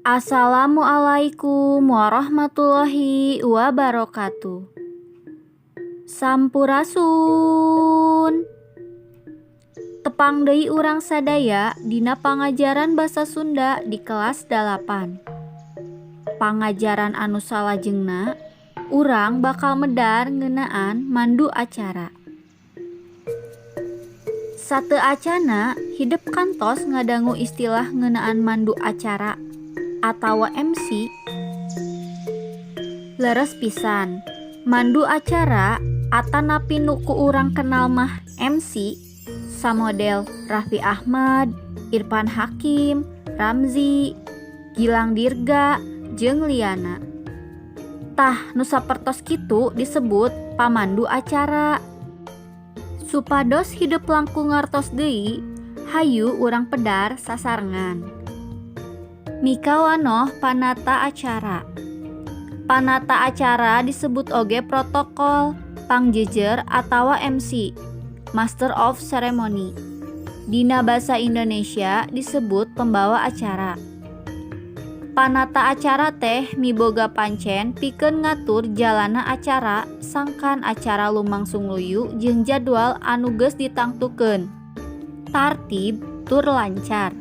Assalamualaikum warahmatullahi wabarakatuh. Sampurasun. Tepang deui urang sadaya dina pangajaran basa Sunda di kelas 8. Pangajaran anu salajengna, urang bakal medar ngeunaan mandu acara. Sateuacanna hidep kantos ngadangu istilah ngeunaan mandu acara atawa MC? Leres pisan, mandu acara atanapi nu ku urang kenal mah MC, samodel Raffi Ahmad, Irfan Hakim, Ramzy, Gilang Dirga, jeung lianna. Tah, nu sapertos kitu disebut pamandu acara. Supados hidep langkung ngartos deui, hayu urang pedar sasarengan. Mikawanoh panata acara. Panata acara disebut oge protokol, pangjejer atawa MC, Master of Ceremony. Dina basa Indonesia disebut pembawa acara. Panata acara teh miboga pancen pikeun ngatur jalanna acara sangkan acara lumangsung luyu jeung jadwal anu geus ditangtukeun, tartib tur lancar.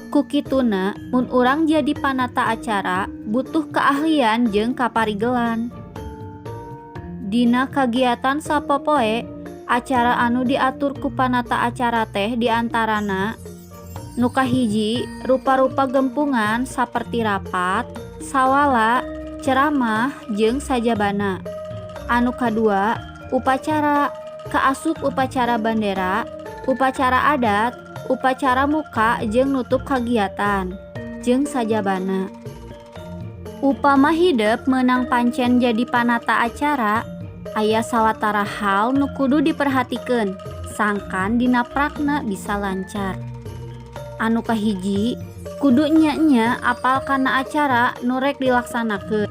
Ku kituna, mun urang jadi panata acara butuh keahlian jeung kaparigelan. Dina kagiatan sapopoe, acara anu diatur ku panata acara teh diantarana: Nu kahiji, rupa-rupa gempungan saperti rapat, sawala, ceramah, jeung sajabana. Anu kadua, upacara, kaasup upacara bandera, upacara adat, upacara muka jeung nutup kagiatan, jeung sajabana. Upama hidep meunang pancen jadi panata acara, aya sawatara hal nu kudu diperhatikeun sangkan dina prakna bisa lancar. Anu kahiji, kudu enya-enya apal kana acara nu rek dilaksanakeun.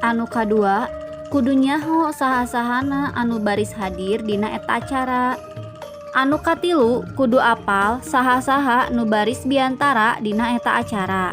Anu kadua, kudu nyaho saha-sahana anu baris hadir dina eta acara. Anu katilu, kudu apal saha-saha nu baris biantara dina eta acara.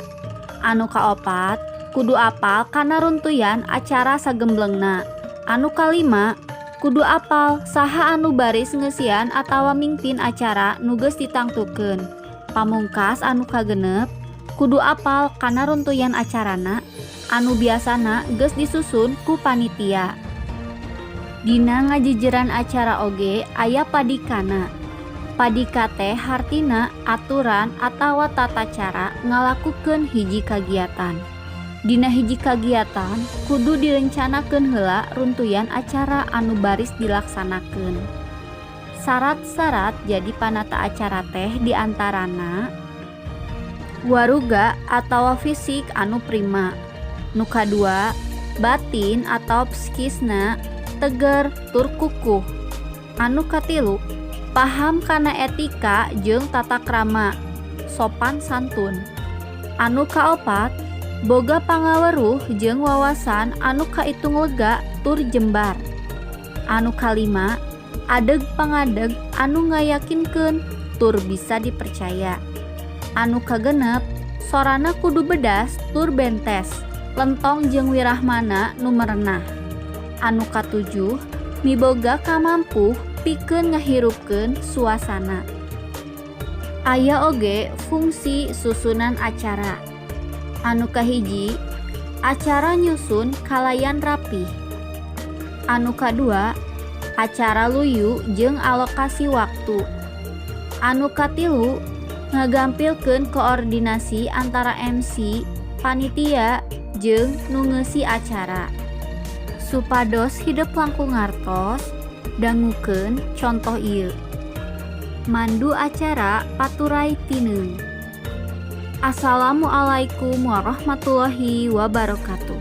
Anu kaopat, kudu apal kana runtuyan acara sagemblengna. Anu kalima, kudu apal saha anu baris ngeusian atawa mingpin acara nu geus ditangtukeun. Pamungkas anu kagenep, kudu apal kana runtuyan acarana anu biasana geus disusun ku panitia. Dina ngajejeran acara oge aya padikana. Padika teh hartina aturan atawa tata cara ngalakukeun hiji kagiatan. Dina hiji kagiatan kudu direncanakeun heula runtuyan acara anu baris dilaksanakeun. Sarat-sarat jadi panata acara teh diantarana: waruga atawa fisik anu prima. Nu kadua, batin atau psikisna teger tur kukuh. Anu katilu, paham kana etika jeung tata krama, sopan santun. Anu kaopat, boga pangaweruh jeung wawasan anu kaitung lega tur jembar. Anu kalima, adeg pangadeg anu ngayakinkeun tur bisa dipercaya. Anu kagenep, sorana kudu bedas tur bentes, lentong jeung wirahmana nu merenah. Anu katujuh, miboga kamampuh pikeun ngahirupkeun suasana. Aya oge fungsi susunan acara. Anu kahiji, acara nyusun kalayan rapih. Anu kadua, acara luyu jeung alokasi waktu. Anu katilu, ngagampilkeun koordinasi antara MC, panitia, jeung nu ngeusi acara. Supados hidep langkung ngartos, dangukeun contoh ieu. Mandu acara Paturay Tineung. Assalamualaikum warahmatullahi wabarakatuh.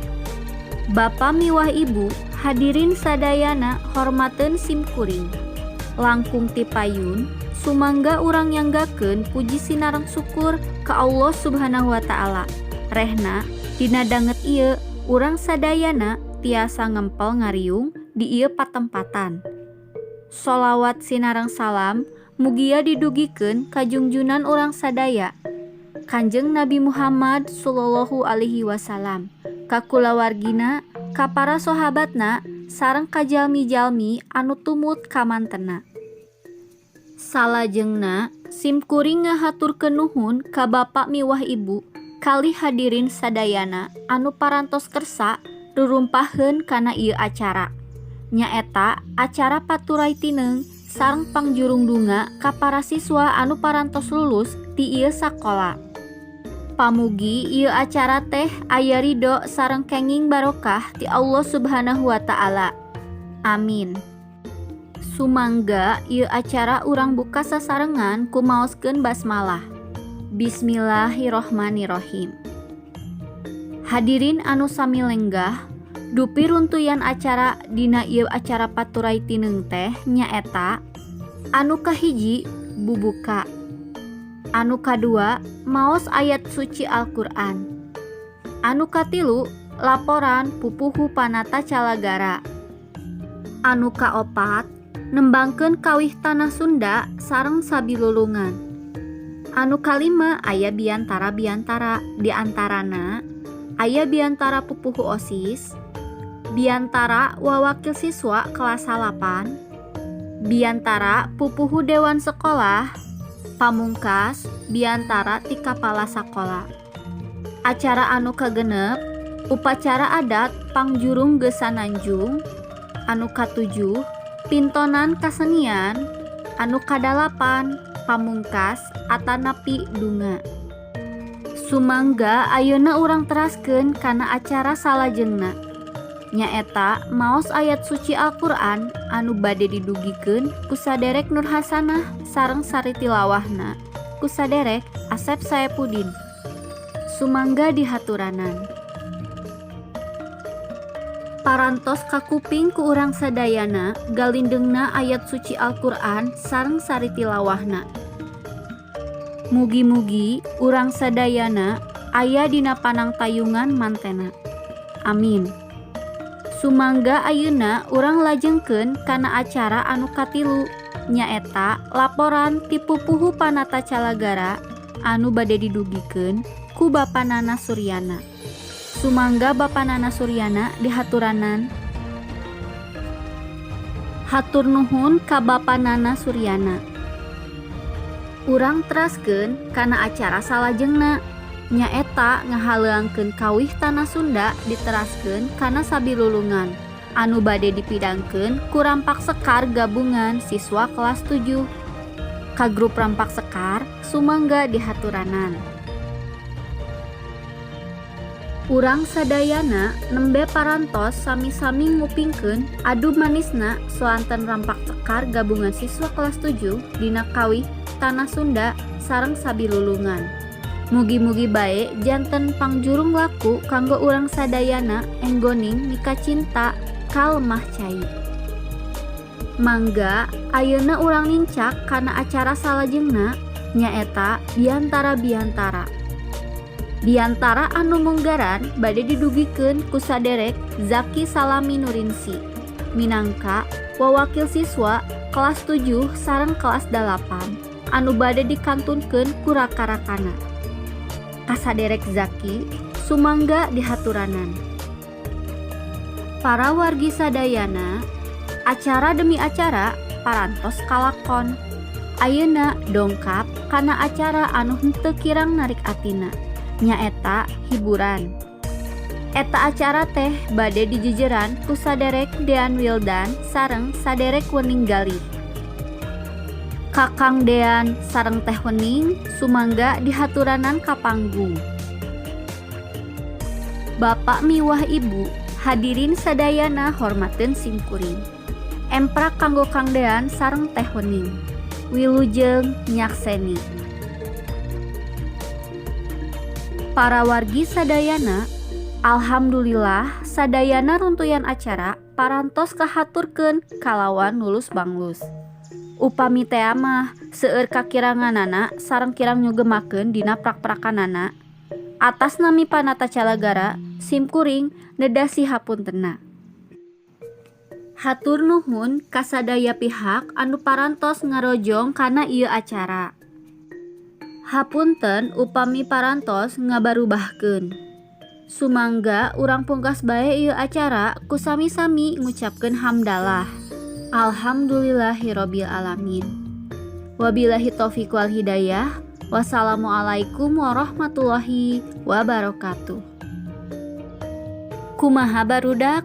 Bapa miwah Ibu hadirin sadayana, hormateun sim kuring. Langkung ti payun, sumangga urang nyanggakeun puji sinareng syukur ka Allah Subhanahu wa Ta'ala, rehna dina danget ieu urang sadayana tiasa ngempel ngariung di ieu patempatan. Sholawat sinareng salam mugia didugikeun ka jungjunan urang sadaya, Kanjeng Nabi Muhammad sallallahu alaihi wasallam, ka kulawargina, ka para sahabatna, sareng ka jalmi-jalmi anu tumut ka mantena. Salajengna simkuring ngahaturkeun nuhun ka Bapak miwah Ibu kalih hadirin sadayana anu parantos kersa rurumpaheun kana ieu acara, nyaeta acara paturay tineung sareng pangjurung dunga ka para siswa anu parantos lulus ti ieu sakola. Pamugi ieu acara teh aya ridho sareng kenging barokah ti Allah Subhanahu wa taala. Amin. Sumangga ieu acara urang buka sasarengan ku maoskeun basmalah. Bismillahirrohmanirrohim. Hadirin anu sami lenggah, dupi runtuyan acara dina ieu acara paturay tineung teh nyaeta: anu kahiji, bubuka, anu kadua, maos ayat suci Al-Qur'an, anu katilu, laporan pupuhu panata calagara, anu kaopat, nembangkeun kawih tanah Sunda sareng sabilulungan, anu kalima, aya biantara-biantara, diantarana aya biantara pupuhu OSIS, biantara wawakil siswa kelas 8, biantara pupuhu dewan sekolah, pamungkas biantara ti kapala sakola. Acara anu kagenep, upacara adat pangjurung gesananjung, anu katujuh, pintonan kasenian, anu kadalapan, pamungkas atanapi dunga. Sumangga ayeuna urang teraskeun kana acara salajengna, nyaeta maos ayat suci Al-Qur'an anu bade didugikeun ku saderek Nur Hasanah sareng sari tilawahna ku saderek Asep Saepudin. Sumangga dihaturanan. Parantos kakuping ku urang sadayana galindengna ayat suci Al-Qur'an sareng sari tilawahna. Mugi-mugi urang sadayana aya dina panangtayungan mantena. Amin. Sumangga ayeuna urang lajengkeun kana acara anu katilu, nyaeta laporan ti pupuhu panata calagara anu bade didugikeun ku Bapa Nana Suryana. Sumangga Bapa Nana Suryana dihaturanan. Hatur nuhun ka Bapa Nana Suryana. Urang teraskeun kana acara salajengna, nyaeta ngahaleuangkeun kawih tanah Sunda diteraskeun kana sabilulungan anu bade dipidangkeun ku Rampak Sekar gabungan siswa kelas 7. Ka grup Rampak Sekar, sumangga dihaturanan. Urang sadayana nembe parantos sami-sami ngupingkeun adu manisna soanten Rampak Sekar gabungan siswa kelas 7 dina kawih tanah Sunda sareng sabilulungan. Mugi-mugi bae janten pangjurung laku kanggo urang sadayana enggoning mikacinta ka lemah cai. Mangga ayeuna urang nincak kana acara salajengna, nyaeta biantara-biantara. Biantara anu munggaran bade didugikeun ku saderek Zaki Salami Nurinsi minangka wawakil siswa kelas 7 sareng kelas 8 anu bade dikantunkeun ku raka-rakana. Ka saderek Zaki, sumangga dihaturanan. Para wargi sadayana, acara demi acara parantos kalakon. Ayeuna dongkap kana acara anu henteu kirang narik atina, nyaeta hiburan. Eta acara teh bade dijejeran ku saderek Dean Wildan sareng saderek Wening Galih. Kakang Dean sareng Teh Wening, sumangga dihaturanan ka panggung. Bapak miwah Ibu hadirin sadayana, hormateun simkuring. Emprak kanggo Kang Dean sareng Teh Wening. Wilujeng nyakseni. Para wargi sadayana, alhamdulillah sadayana runtuyan acara parantos kahaturkeun kalawan lulus banglus. Upami tea mah seueur kakiranganana sareng kirang nyugemakeun dina prak-prakanana. Atas nami panata calagara, simkuring nedasi hapuntenna. Hatur nuhun kasadaya pihak anu parantos ngarojong kana ieu acara. Hapunten upami parantos ngabarubahkeun. Sumangga urang pungkas bae ieu acara ku sami-sami ngucapkeun hamdalah. Alhamdulillahirabbil alamin. Wabillahi taufiq wal hidayah. Wassalamualaikum warahmatullahi wabarakatuh. Kumaha, barudak?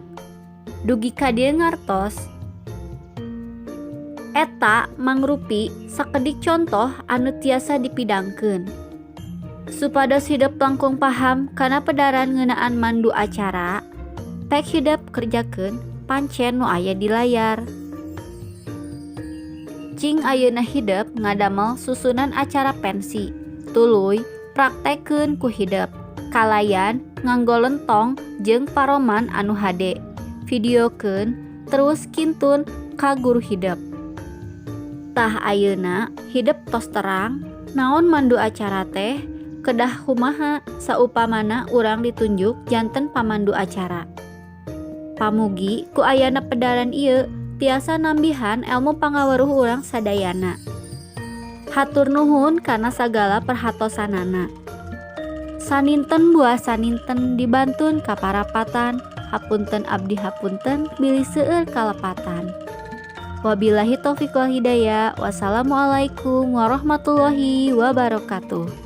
Dugi ka dieu ngartos? Eta mangrupi sakedik contoh anu tiasa dipidangkeun. Supados hidep langkung paham kana pedaran ngeunaan mandu acara, pek hidep kerjakeun pancen nu aya di layar. Cing ayeuna hidep ngadamel susunan acara pensi, tuluy praktekkeun ku hidep kalayan nganggo lentong jeung paroman anu hade. Videokeun terus kintun ka guru hidep. Tah, ayeuna hidep tos terang naon mandu acara teh, kedah kumaha saupamana urang ditunjuk janten pamandu acara. Pamugi ku ayana pedaran ieu tiasa nambihan elmu pangaweruh urang sadayana. Hatur nuhun kana sagala perhatosanana. Saninten buah saninten dibantun ka parapatan, hapunten abdi hapunten bilih seueur kalepatan. Wabillahi taufiq wal hidayah. Wassalamualaikum warahmatullahi wabarakatuh.